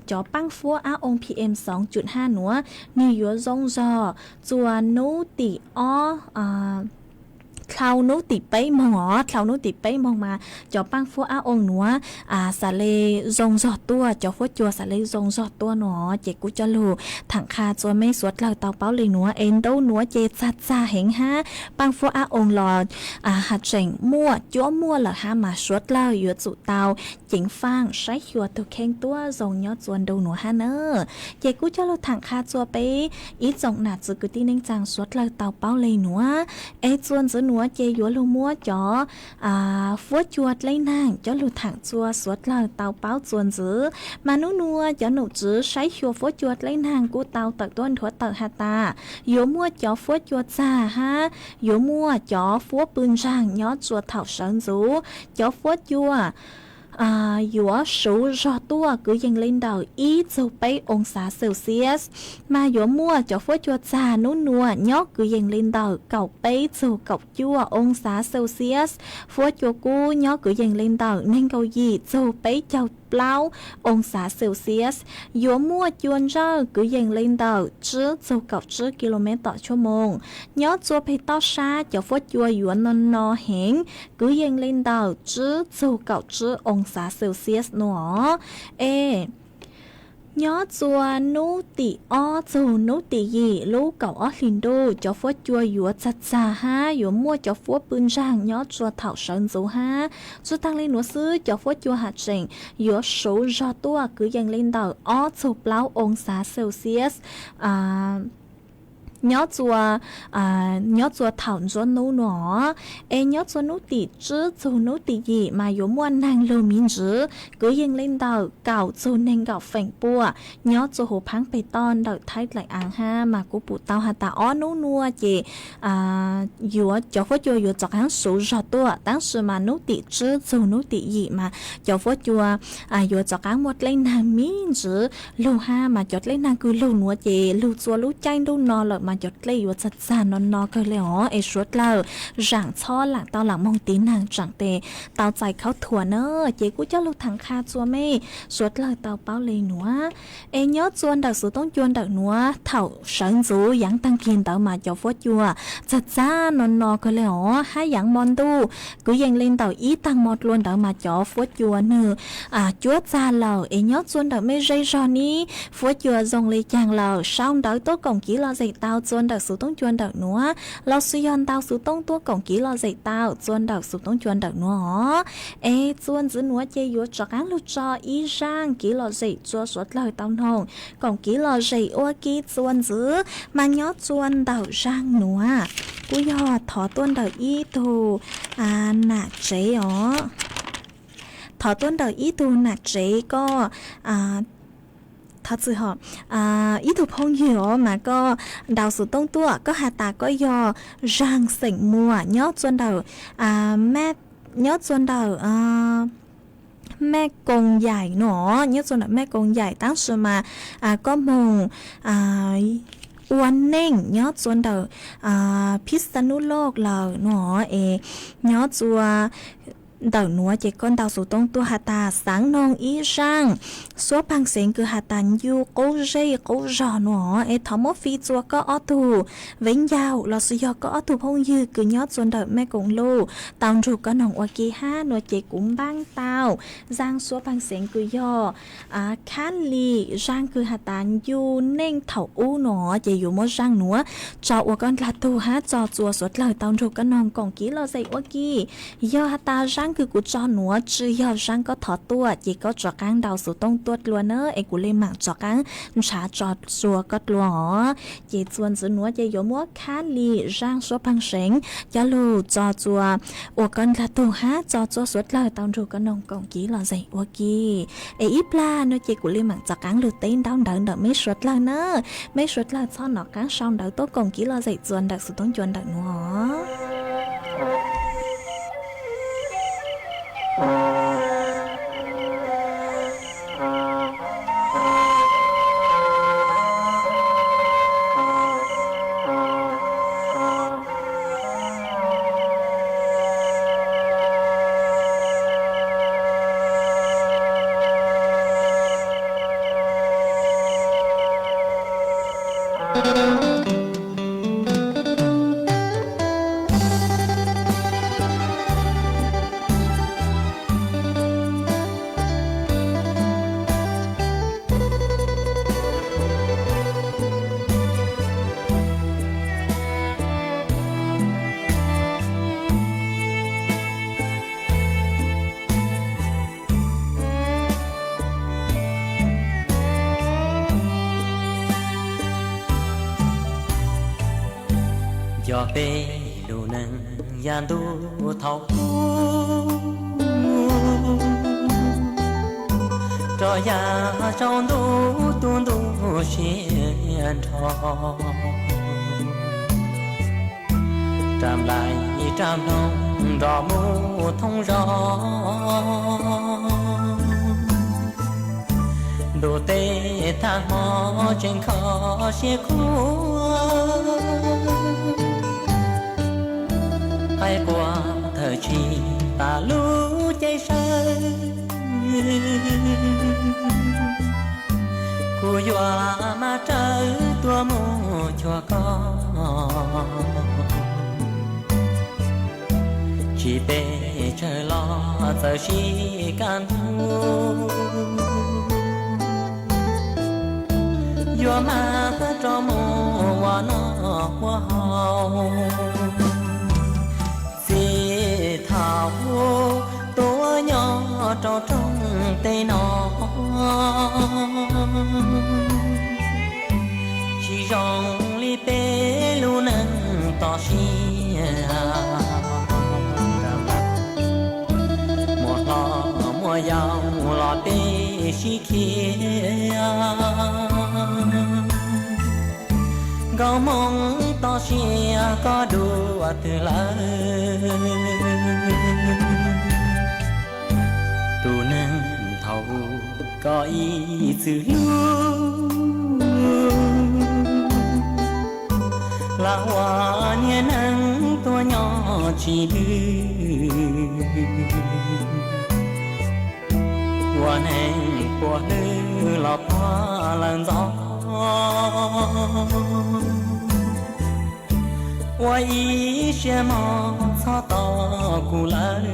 cov paab fuab ab oo P M xoov cum haj nuav nwg yuav zoo zog rua nub tim ob dlhau nub tim peb moog os, dlhau nub tim peb moog mas cov paab fuab ab oo nuav xaav le zoo zog tuaj, cov fuab cua xaav le zoo zog tuaj nuav ces kuv coj lug thaam qha rua mej suav dlawg tau paub le nuav es ntu nuav ces txag txag heev hab paab fuab ab oo los has tseem muaj cuab muaj lawm hab mas suav dlawg yuav tsum tau ceev faaj saib xyuas tug kheej tuab zoo nyob rua ntu nuav hab na. Ces kuv coj lug thaam qha rua peb ib tsoom nam txwv kwv tij neej tsaa suav dlawg tau paub le nuav es txuas ntxiv nuav ces yuav lug muab cov fuab cua dleb naag coj lug thaam rua suav dlawg tau paub txuas ntxiv. Mas nub nuav cov num txwv saib xyuas fuab cua dleb naag kuj tau tawm tuab nthuav tawm has tas yuav muaj cov fuab cua txag hab yuav muaj cov fuab pw ntsaag nyob rua thaum sawv ntxuv. Cov fuab cua yuav suv zog tuaj kwv yees le ntawm ib txug peb oo xav Celsius, mas yuav muaj cov fuab cua txag nub nuav nyob kwv yees le ntawm kaum peb txug kaum cuaj oo xav Celsius. Fuab cua kub nyob kwv yees le ntawm neeg nkaum yim txug peb caug plaub oo xav Celsius. Yuav muaj cua ntsawj kwv yees le ntawm tsib txug kaum tsib ki lo mev tom tshuaj moos. Nyob rua peg toj sab cov fuab cua yuav no no heev, kwv yees le ntawm tsib txug kaum tsib oo xav Celsius nuav. Es nyob rua nub tim ob txug nub tim yim lub kaum ob hlis ntuj cov fuab cua yuav txag txag hab yuav muaj cov fuab pw ntsaag nyob rua thaum sawv ntxuv hab. Tsi taag le nuav xwb cov fuab cua has tseem yuav suv zog tuaj kwv yees le ntawm ob txug plaub oo xav Celsius nyob nyob rua thaum nruab nub nuav. Es nyob rua nub tim tsib txug nub tim yim mas yuav muaj neeg lug miv ntsiv kwv yees le ntawm kaum txug neeg nkaum feem pua nyob rua huv phaab peg toj ntawm Thaib Dlaim Aav hab. Mas kuv pum tau has tas ob nub nuav ces yuav cov fuab cua yuav rov qaab suv zog tuaj, tab sis mas nub tim tsib txug nub tim yim mas cov fuab cua yuav rov qaab muaj dlej naag miv ntsiv lug hab. Mas cov dlej naag kws lug nuav ces lug rua lub caij ntuj no lawm mas cov dlej yuav txag txag no no kawg le os. Es suav dlawg zaam txhob laam tau laam moog tiv naag tsaam tes tau txais khaub thuam na. Ces kuv coj lug thaam qha rua mej suav dlawg tau paub le nuav. Es nyob rua ntawm xuv toob cua ntawm nuav thaum sawv ntxuv yaav taag kig ntawd mas cov fuab cua txag txag no no kawg le os. Hab yaav mo ntuj kwv yees le ntawm ib taag mo dlua ntawd mas cov fuab cua nwg cuab txag lawm. Es nyob rua ntawm mej zej zog nib fuab cua zoo le caag lawm, sau ntawv tuaj koom kiv lom zem tau rua ntawm xuv toob cua ntawm nuav, lossis yog ntau xuv toob tuaj koom kiv lom zem tau rua ntawm xuv toob cua ntawm nuav os. Es txuas ntxiv nuav ces yuav rov qaab lug tso ib zaaj kiv lom zem rua suav dlawg tau noog. Koom kiv lom zem ua ke txuas ntxiv mas nyob rua ntawm zaaj nuav kuj yog thov tuaj ntawm ib tug nam tsev os. Thov tuaj ntawm ib tug nam tsev koj, thov txwm hom, ib tug phooj ywg os mas koj ntaus xuv toob tuaj, koj has tas koj yog zaag xeem muas nyob rua ntawm, nyob rua ntawm Maj Koos Yaim no, nyob txua ntawm Maj Koos Yaim tab sis mas koj moog ua neej nyob txua ntawm Phij Xa Nub Loj lawm no es nyob txua ntawm nuav ces koj ntaus xuv tooj tuaj has tas xaav noog ib zaaj suab paag xeev kws has tas ncu qub zej qub zog no es thov muab fi txua koj ob tug viv ncaus lossis yog koj ob tug phooj ywg kws nyob txua ntawm Maj Koos Luj tau nrug koj noog ua ke hab no ces kuv npaab tau zaaj suab paag xeev kws yog Khab Lis, zaaj kws has tas ncu neej thaum ub no ces yuav muab zaaj nuav tso ua koj ndlag tug hab tso txua suav dlawg tau nrug koj noog koom kiv lom zem ua ke. Yog has tas zaaj kws kuv tso nuav tsi yog zaaj koj thov tuaj ces koj rov qaab ntaus xuv tooj tuaj dlua na es kuv le maam rov qaab nrhav tso txua koj dlua os. Ces txua ntxiv nuav ces yuav muab Khab Lis zaaj suab paag seev coj lug tso txua ua koj ndlag tug hab tso txua suav dlawg tau nrug koj noog koom kiv lom zem ua ke. Es ib plag no ces kuv le maam rov qaab lug teb ntaub ntawv ntawm meb suav dlawg na. Meb suav dlawg txhob nov qaab sau ntawv tuaj koom kiv lom zem txua ntawm xuv tooj cua ntawm nuav. Yog peb lug neeg yav ntuj thaum ub, rov yav tsaus ntuj tu ntuj siab nrho, rab nplai rab nploog nrog mus thoob zos, ntuj teb thaj hmo tseem kho siab khuav, qaib qua thawm tsis tas lub ceeb sawb, kuv yuav maj rawv tuaj mus cuag koj. Tsis pes tsawg los txawm sib kaj ntug, yuav mag rov mus ua noj ua haus. Txij thaum tuaj nyob rau rooj teb no, tsis zoo li peb lub neej toj siab. Muaj hlob muaj yau los peb sib khiav, nkauj Hmoob toj siab koj dua twg lawm? Tus neeg thaum ub koj ib txwm hlub, lam ua niag neeg tuaj nyob tsis lwj, ua neeg puag hlwb los puag lawm ntxov, ua ib siab mog txhob tos kuv lawm.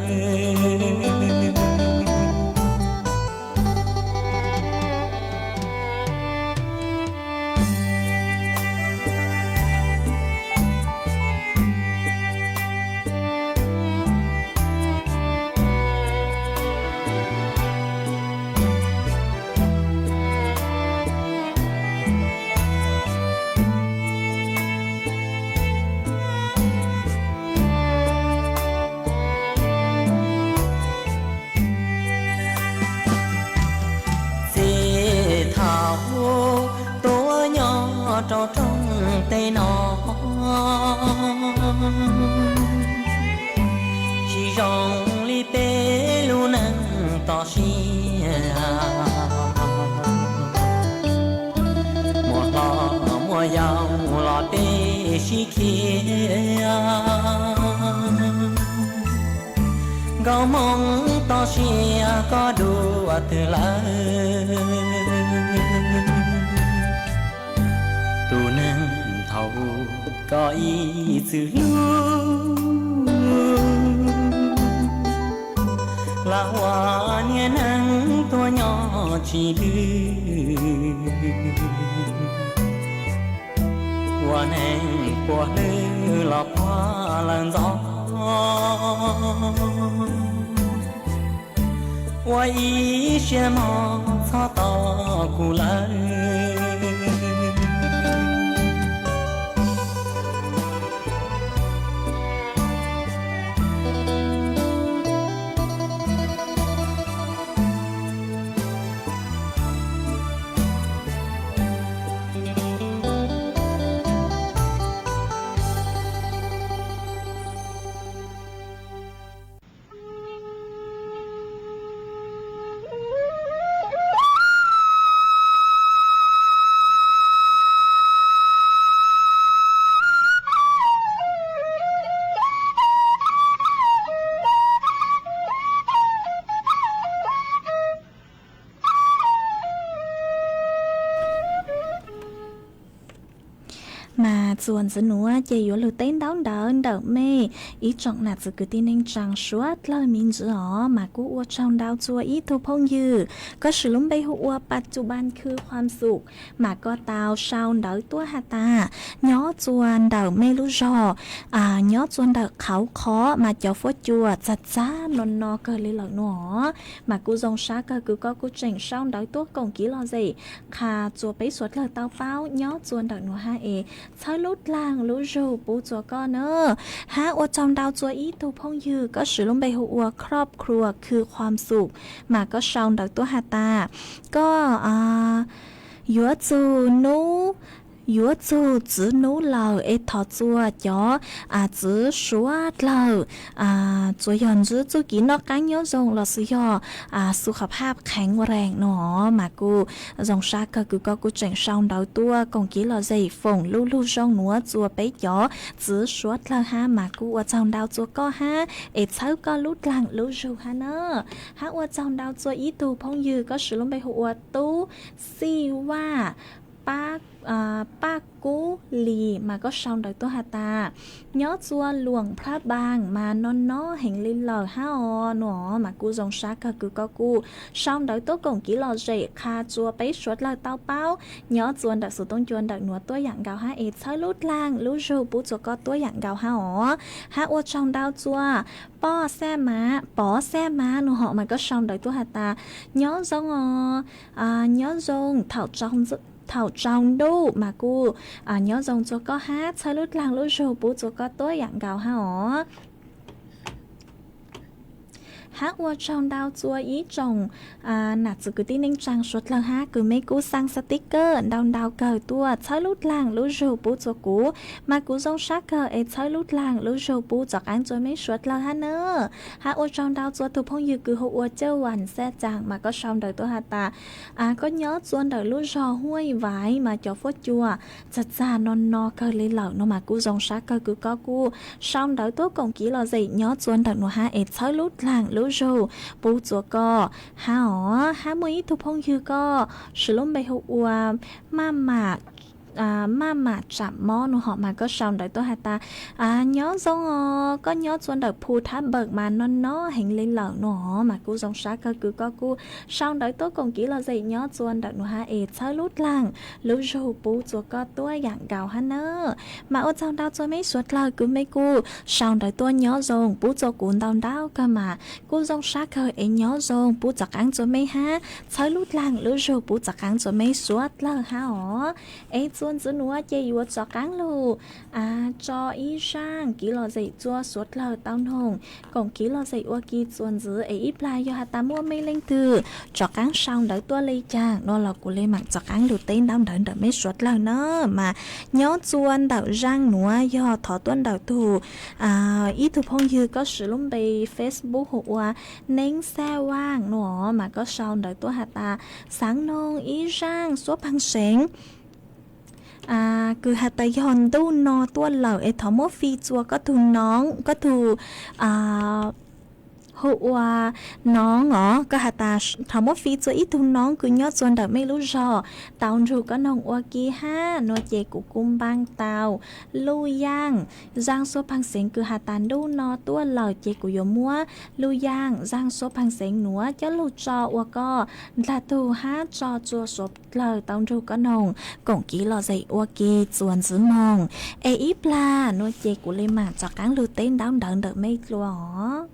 Yau los peb sib khiav, nkauj Hmoob toj siab koj dua twg lawm? Tus neeg thaum koj ib txwm hlub, lam ua niag neeg tuag nyob tsis lwj. Ua neeg puas hlwb los puag lawm ntxov, ua ib siab mog txhob tos kuv lawm. Mas txuas ntxiv nuav ces yuav lug teb ntaub ntawv ntawm mej ib tsoom nam txiv kwv tij neej tsaa suav dlawg me ntsis os. Mas kuj ua tsaug ntau txua ib tug phooj ywg koj swv lub npe hu ua pas cub ban khw khuam xum, mas koj tau sau ntawv tuaj has tas nyob txua ntawm mej lub zog, nyob txua ntawm qhauv qhov mas cov fuab cua txag txag no no kawg li lawm nuav. Mas kuj zoo sab kawg kws koj kuj tseem sau ntawv tuaj koom kev lom zem qha txua peb suav dlawg tau paub nyob txua ntawm nuav hab es txhawb lub dlaag lub zug pub txua koj na. Hab ua tsaug ntau txua ib tug phooj ywg koj swv lub npe hu ua kroj kruas khw khuam xum, mas koj sau ntawv tuaj has tas koj yuav txug nub, yuav txug txiv nub lawm es thov txua cov txiv suav dlawg txua yog ntsib txuj kev noj qaab nyob zoo los xwb yog xu khov phaj kheev rees no. Mas kuj zoo sab kawg kws koj kuj tseem sau ntawv tuaj koom kev lom zem foom lub lug zoo nuav txua peb cov txiv suav dlawg hab. Mas kuj ua tsaug ntau txua koj hab es txhawb koj lub dlaag lub zug hab na. Hab ua tsaug ntau txua ib tug phooj ywg koj swv lub npe hu ua Tub Xij Vaj Paj Kub Lis, mas koj sau ntawv tuaj has tas nyob txua Luam Phlab Npaas mas no no heev li lawm hab os no. Mas kuj zoo sab kawg kws koj kuj sau ntawv tuaj koom kev lom zem qha txua peb suav dlawg tau paub nyob txua ntawm xuv tooj cua ntawm nuav tuab yaam nkaus hab es txhawb lub dlaag lub zug pub txua koj tuab yaam nkaus hab os. Hab ua tsaug ntau txua Pov Xaj Mav, Pov Xaj Mav no hom mas koj sau ntawv tuaj has tas nyob zoo os, nyob zoo thaum tsaus ntuj mas kuj nyob zoo txua koj hab txhawb lub dlaag lub zug pub txua koj tuab yaam nkaus hab os. Hab ua tsaug ntau txua ib tsoom nam txiv kwv tij neej tsaa suav dlawg hab kws mej kuj xaa xav tib kawm ntau ntau kawg tuaj txhawb lub dlaag lub zug pub txua kuv. Mas kuv zoo sab kawg es txhawb lub dlaag lub zug pub txom qaab txua mej suav dlawg hab na. Hab ua tsaug ntau txua tug phooj ywg kws hu ua Caj Vas Xaj Caam mas koj sau ntawv tuaj has tas koj nyob txua ntawm lub zog Huaj Vaiv mas cov fuab cua txag txag no no kawg li lawm no. Mas kuj zoo sab kawg kws koj kuj sau ntawv tuaj koom kev lom zem nyob txua ntawm nuav hab es txhawb lub dlaag lub zug pub txua koj hab os. Hab muaj ib tug phooj ywg koj swv lub npe hu ua Maj Mam, Maj Mam Tsam Mob no hom mas koj sau ntawv tuaj has tas nyob zoo os, koj nyob txua ntawm Phu Thab Npawm mas no no heev li lawm no. Mas kuj zoo sab kawg kws koj kuj sau ntawv tuaj koom kev lom zem nyob txua ntawm nuav hab es txhawb lub dlaag lub zug pub txua koj tuab yaam nkaus hab na. Mas ua tsaug ntau txua mej suav dlawg kws mej kuj sau ntawv tuaj nyob zoo pub txua kuv ntau ntau kawg mas kuj zoo sab kawg es nyob zoo pub txom qaab txua mej hab txhawb lub dlaag lub zug pub txom qaab txua mej suav dlawg hab os. Es txua ntxiv nuav ces yuav rov qaab lug tso ib zaaj kev lom zem txua suav dlawg tau noog koom kev lom zem ua ke txua ntxiv es ib plag yog has tas muaj mej leej twg rov qaab sau ntawv tuaj le caag no los kuv le maam rov qaab lug teb ntaub ntawv ntawm mej suav dlawg na. Mas nyob txua ntawm zaaj nuav yog thov tuaj ntawm tug ib tug phooj ywg koj swv lub npe Facebook hu ua Neeb Xaj Vaaj no mas koj sau ntawv tuaj has tas xaav noog ib zaaj suab pheej seev kws has tas yog ntuj no tuaj lawm es thov muab fi txua koj tug noov, koj tug hu ua noov os, koj has tas thov muab fi txua ib tug noov kws nyob txua ntawm mej lub zog tau nrug koj noog ua ke hab no ces kuv kuj npaaj tau luj yaaj zaaj xuab pheej xeev kws has tas ntuj no tuaj lawm ces kuv yuav muab luj yaaj zaaj xuab pheej xeev nuav coj lug tso ua koj dlaag tug hab tso txua suav dlawg tau nrug koj noog koom kiv lom zem ua ke txua ntxiv moog. Es ib plag nuav ces kuv le maam rov qaab lug teb ntaub ntawv ntawm mej dlua os.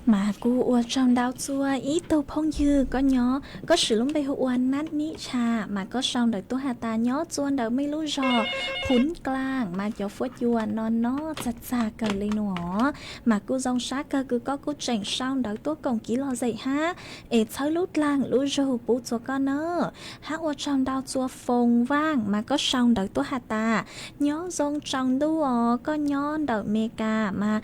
Mas kuj ua tsaug ntau txua ib tug phooj ywg koj nyob, koj swm lub npe hu ua Nab Nib Tsha, mas koj sau ntawm tuab has tas nyob txua ntawm mej lub zog Phuv Klaaj, mas cov fuab cua no no txag txag kawg le nuav. Mas kuj zoo sab kawg kws koj kuj tseem sau ntawv tuab koom kiv lom zem hab es txhawb lub dlaag lub zug pub txua koj na. Hab ua tsaug ntau txua Foom Vaaj, mas koj sau ntawv tuab has tas nyob zoo tsaus ntuj os, koj nyob ntawm Amelikas mas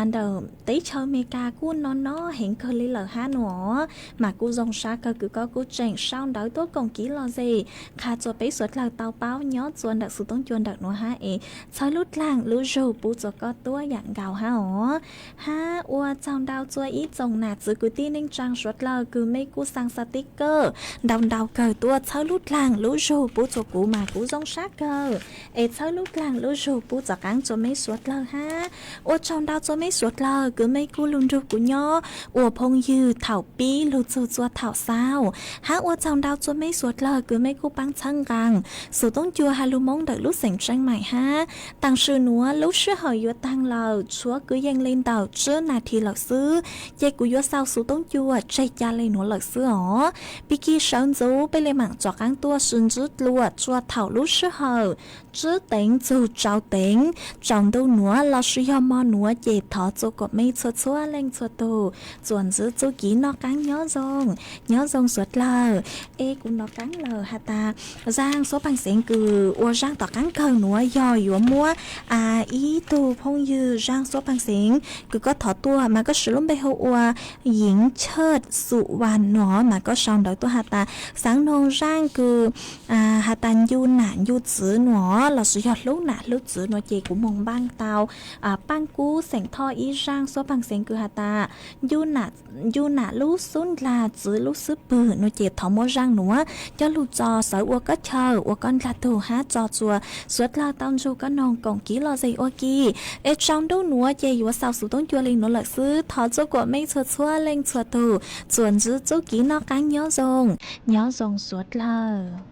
ntawm teb chaws Amelikas kuj no no heev kawg li lawm hab nuav. Mas kuj zoo sab kawg kws koj kuj tseem sau ntawv tuab koom kiv lom zem qha txua peb suav dlawg tau paub nyob txua ntawm xu toob cua ntawm nuav hab es txhawb lub dlaag lub zug pub txua koj tuab yaam nkaus hab os. Hab ua tsaug ntau txua ib tsoom nam txiv kwv tij neej tsaa suav dlawg kws mej kuj xaa xaa tib kawj ntau ntau kawg tuaj txhawb lub dlaag lub zug pub txua kuv mas kuv zoo sab kawg es txhawb lub dlaag lub zug pub txav qaab txua mej suav dlawg hab. Ua tsaug ntau txua mej suav dlawg kws mej kuj lug nrug kuv nyob nyob ua phooj ywg thaum pib lug txug txua thaum xaus, hab ua tsaug ntau txua mej suav dlawg kws mej kuj paab txhawb nqaa Xuv Toob Cua has lug Moob ntawm lub xeem Tseeb Maim hab. Taam sim nuav lub sij hawm yuav taag lawm, tshuav kwv yees le ntawm tsib nas this lawm xwb, ces kuv yuav xaus Xuv Toob Cua tseg ca le nuav lawm xwb os. Pig kig sawv ntxuv peb le maam rov qaab tuaj sib ntsib dlua tsua thaum lub sij hawm tsib teev txug tsau teev, tsaus ntuj nuav lossis yog mo nuav ces thov txua kuas mej txhua txhua leej txhua tug txuas ntsib txuj kev noj qaab nyob zoo, nyob zoo suav dlawg. Es kuv nov qaab lawm has tas zaaj suab paag xeev kws ua zaaj tom qaab kawg nuav yog yuav muab ib tug phooj ywg zaaj suab paag xeev kws koj thov tuaj mas koj siv lub npe hu ua Yeev Chaj Xum Vas no mas koj sau ntawv tuaj has tas xaav noog zaaj kws has tas ncu nam ncu txwv no lossis yog hlub nam hlub txwv no ces kuv moog npaaj tau Paaj Kub xeem Thoj ib zaaj suab paag xeev kws has tas ncu nam lub xub ndlag txwv lub xub pwg no ces thov muab zaaj nuav coj lug tso xawv ua koj chaw ua koj ndlag tug hab tso txua suav dlawg tau ntsug koj noog koom kev lom zem ua ke. Es tsaus ntuj nuav ces yuav xaus Xuv Toob Cua le nuav lawm xwb, thov txua kuas mej txhua txhua leej txhua tug txuas ntsib txuj kev noj qaab nyob zoo, nyob zoo suav dlawg.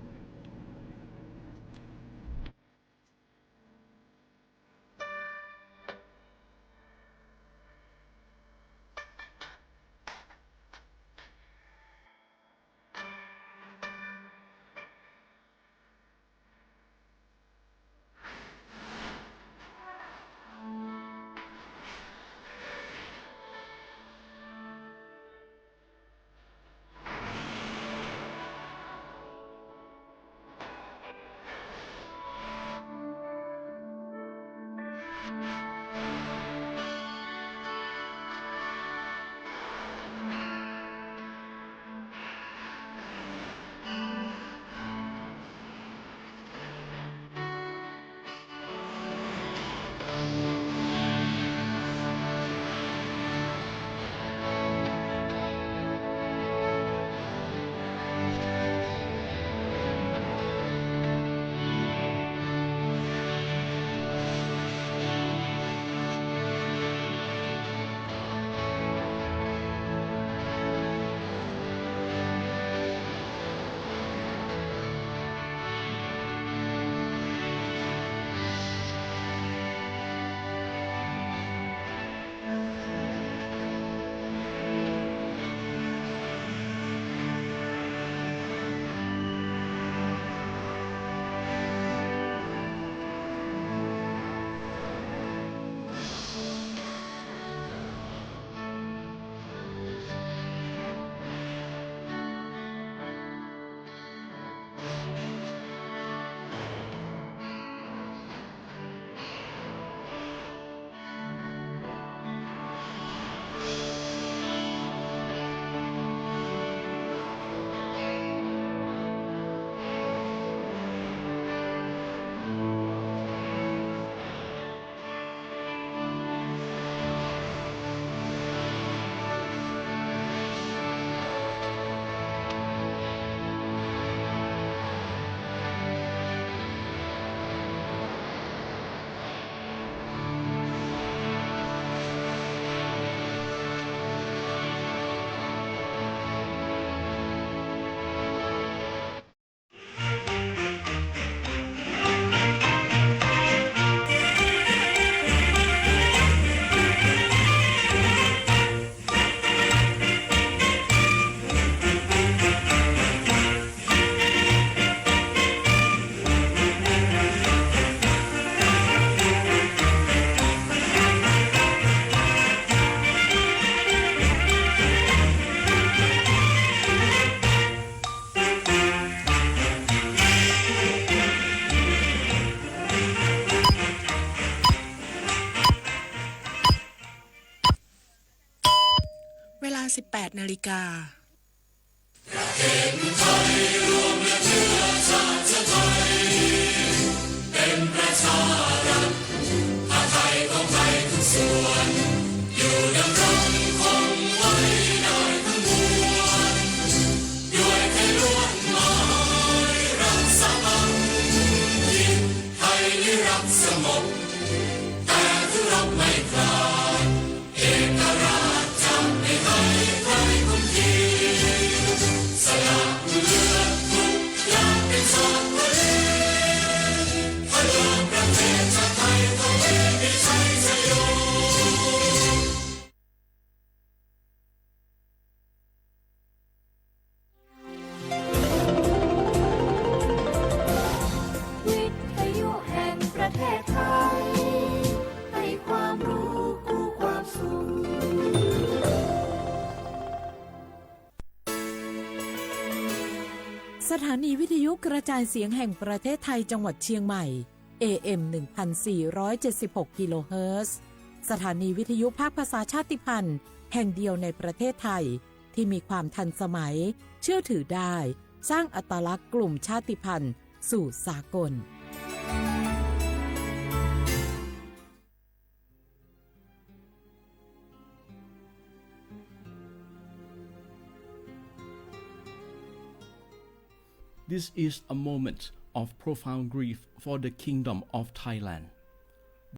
สถานีวิทยุกระจายเสียงแห่งประเทศไทยจังหวัดเชียงใหม่ เอ เอ็ม หนึ่งพันสี่ร้อยเจ็ดสิบหก กิโลเฮิรตซ์ สถานีวิทยุภาคภาษาชาติพันธุ์แห่งเดียวในประเทศไทย ที่มีความทันสมัย เชื่อถือได้ สร้างอัตลักษณ์กลุ่มชาติพันธุ์สู่สากล This is a moment of profound grief for the Kingdom of Thailand.